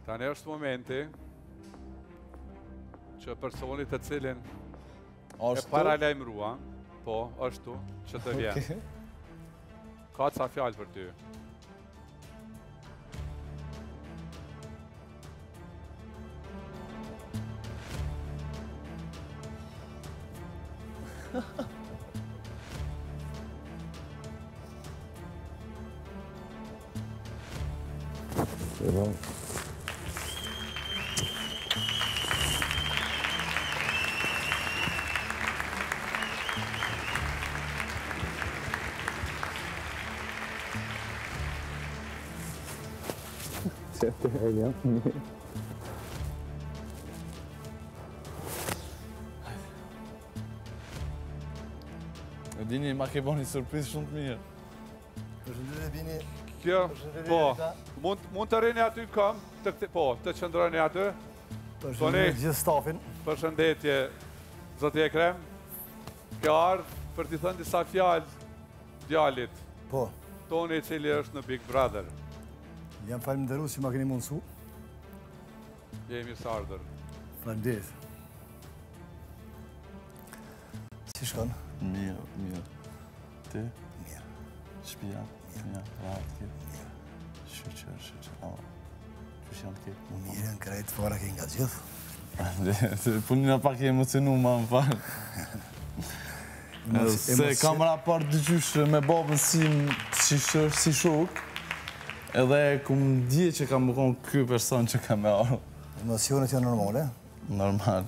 Tani është momenti që personi të cilin e paralajmëruam, po, është që të vjen. Ka ca fjalë për ty. E dini, ma ke bo një surprizë shumë të mirë. Përshëndetje Bini. Kjo, po, mund, mund të rrini aty në këmbë, të këtë, po, të qëndroni aty. Përshëndetje gjithë stafin. Përshëndetje, zoti Ekrem. Ke ardhë për t'i thënë disa fjalë djalit. Po. Toni i cili është në Big Brother. Jam falënderues që ma keni mundësu. Je i mirëseardhur. Faleminderit. Si shkon? Mirë, mirë. Ti? Mirë. Shpia? Mirë. Rahat ke? Mirë. Shyqyr, shyqyr. Ama, qysh janë krejt? Mirë janë krejt, fara ke nga gjithë. Po një pak e emocionu ma më falë. Se kam raport dyqysh me babën si, si, si shok, edhe kum dije që ka me konë ky person që ka me ardhë. Emocionet janë normale? Normal.